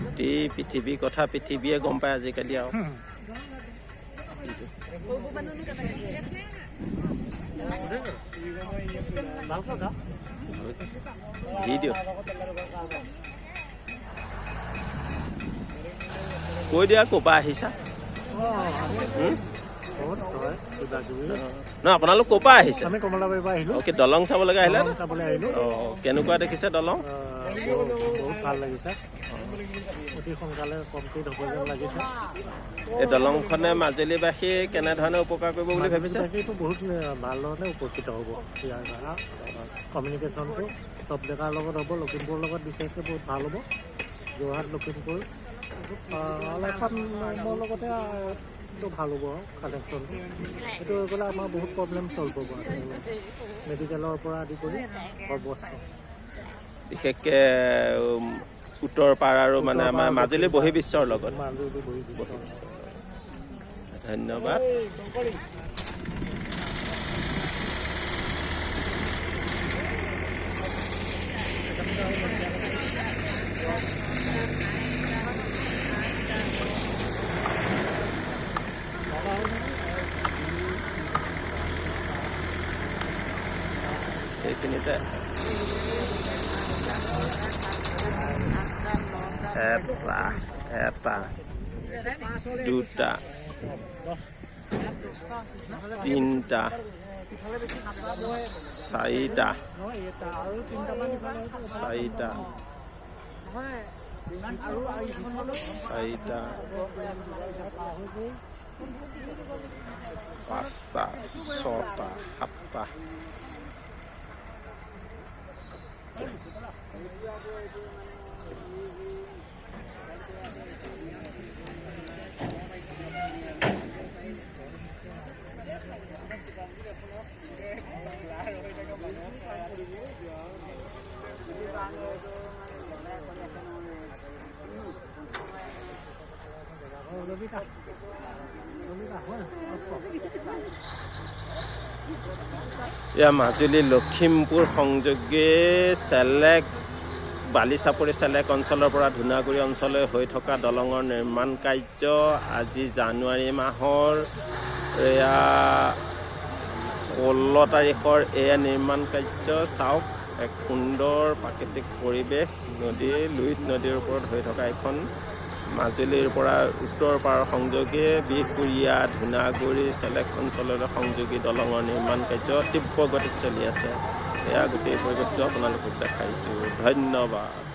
গোটেই পৃথিৱীৰ কথা পৃথিৱীয়ে গম পায় আজিকালি আৰু। ভিডিঅ' কৈ দিয়া, ক'ৰ আহিছা? নহয়, আপোনালোক ক'ৰ পৰা আহিছে? আমি কমলাবাৰীৰ পৰা আহিলোঁ। অ'কে, দলং চাবলৈকে আহিলে? চাবলৈ আহিলোঁ। অঁ, কেনেকুৱা দেখিছে দলং? বহুত ভাল লাগিছে, অতি সোনকালে কমপ্লিট হ'ব যেন লাগিছে। এই দলংখনে মাজুলীবাসী কেনেধৰণে উপকাৰ কৰিব বুলি ভাবিছে? বাকীটো বহুত ভাল ধৰণে উপকৃত হ'ব। ইয়াৰ দ্বাৰা কমিউনিকেশ্যনটো চব জেগাৰ লগত হ'ব, লখিমপুৰৰ লগত বিশেষকৈ বহুত ভাল হ'ব। যোৰহাট, লখিমপুৰ, অসমৰ লগতে এইটো ভাল হ'ব আৰু কানেকশ্যনটো। সেইটো হৈ গ'লে আমাৰ বহুত প্ৰব্লেম চল্ভ হ'ব, মেডিকেলৰ পৰা আদি কৰি সৰ্বস্ব। বিশেষকৈ উত্তৰ পাৰ আৰু মানে আমাৰ মাজুলী বহিৰ্বিশ্বৰ লগত। মাজুলী বহিৰ্বিশ্ব। ধন্যবাদ। এইখিনিতে এটা, দুটা, তিনিটা, চাৰিটা, চাৰিটা, চাৰিটা, পাঁচটা, ছটা, সাতটা। এয়া মাজুলী লখিমপুৰ সংযোগী চেলেক বালিচাপৰি চেলেক অঞ্চলৰ পৰা ধূনাগুৰি অঞ্চললৈ হৈ থকা দলঙৰ নিৰ্মাণ কাৰ্য আজি জানুৱাৰী মাহৰ এয়া 16 তাৰিখৰ এয়া নিৰ্মাণ কাৰ্য। চাওক, এক সুন্দৰ প্ৰাকৃতিক পৰিৱেশ, নদী, লুইত নদীৰ ওপৰত হৈ থকা এখন মাজুলীৰ পৰা উত্তৰ পাৰ সংযোগী বিহপুৰীয়া ধূনাগুৰি চেলেক অঞ্চললৈ সংযোগী দলঙৰ নিৰ্মাণ কাৰ্য তীব্ৰ গতিত চলি আছে। এয়া গোটেই পৰিৱেশটো আপোনালোকক দেখাইছোঁ। ধন্যবাদ।